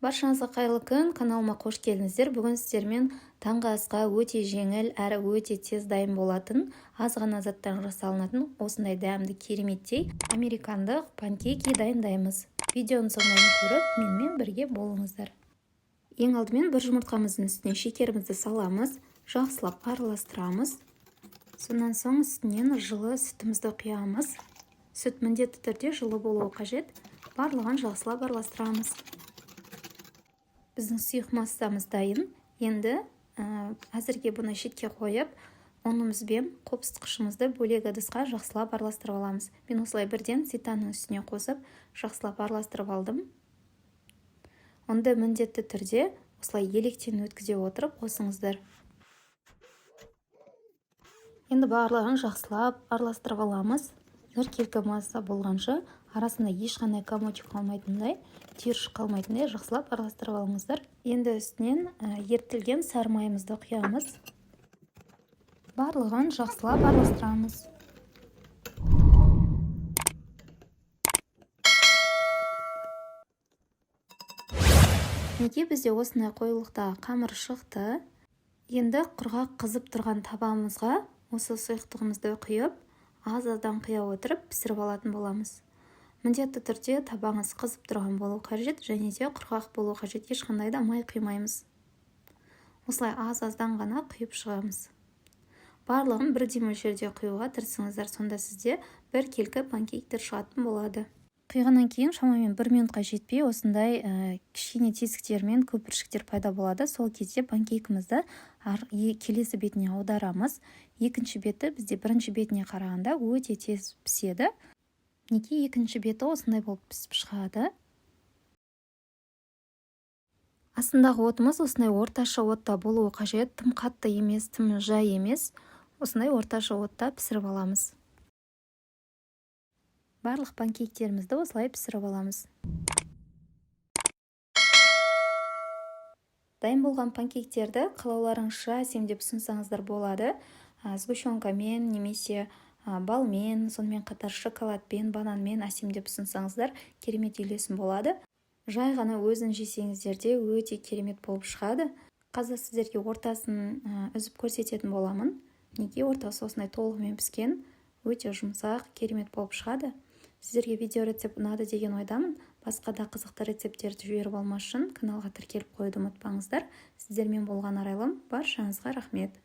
Баршаңызға қайырлы күн, каналыма қош келдіңіздер. Бүгін сіздермен таңғы асқа өте жеңіл әрі өте тез дайын болатын, аз ғана заттан жасалынатын осындай дәмді кереметтей американдық панкейки дайындаймыз. Видеоның соңына дейін көріп, менімен бірге болыңыздар. Ең алдымен бір жұмыртқамыздың үстіне шекерімізді саламыз, жақсылап араластырамыз. Сонан соң үстінен жылы сүтімізді құямыз. Сүт міндетті түрде жылы болуы қажет. Барлығын жақсылап араластырамыз. Біздің сұйық массамыз дайын. Енді әзірге бұны шетке қойып, ұнымыз бен қопсытқышымызды бөлек ыдысқа жақсылап араластырып аламыз. Мен осылай бірден ситаның үстіне қосып, жақсылап араластырып алдым. Ұнды міндетті түрде осылай електен өткізе отырып қосыңыздар. Енді барлығын жақсылап араластырып аламыз. Біркелкі масса болғанша, арасында ешқандай комочек қалмайтындай, түйіршік қалмайтындай жақсылап араластырып алыңыздар. Енді үстінен ерітілген сары майымызды құямыз. Барлығын жақсылап араластырамыз. Мінекей, бізде осындай қоюлықтағы қамыр шықты. Енді құрғақ қызып тұрған табамызға осы сұйықтығымызды құйып, аз-аздан құя отырып пісіріп алатын боламыз. Міндетті түрде табаңыз қызып тұрған болу қажет және де құрғақ болу қажет. Ешқандай да май құймаймыз. Осылай аз-аздан ғана құйып шығамыз. Барлығын бірдей мөлшерде құюға тырысыңыздар, сонда сізде біркелкі панкейктер шығатын болады. Құйғаннан кейін шамамен 1 минутқа жетпей осындай кішкене тесіктер мен көпіршіктер пайда болады. Сол кезде панкейкімізді келесі бетіне аударамыз. Екінші беті бізде бірінші бетіне қарағанда өте тез піседі. Мінекей, екінші беті осындай болып пісіп шығады. Астындағы отымыз осындай орташа отта болуы қажет. Тым қатты емес, тым жай емес. Осындай орташа отта пісіріп аламыз. Барлық панкейктерімізді осылай пісіріп аламыз. Дайын болған панкейктерді қалауларыңызша әсемдеп ұсынсаңыздар болады. Сгущенкамен немесе балмен, сонымен қатар шоколадпен, бананмен әсемдеп ұсынсаңыздар керемет үйлесім болады. Жай ғана өзін жесеңіздер де өте керемет болып шығады. Қазір сіздерге ортасын үзіп көрсететін боламын. Мінекей, ортасы осындай толығымен піскен, өте жұмсақ, керемет болып шығады. Сіздерге видео рецепт ұнады деген ойдамын. Басқа да қызықты рецепттерді жіберіп алмас үшін каналға тіркеліп қоюды ұмытпаңыздар. Сіздермен болған Арайлым, баршаңызға рахмет.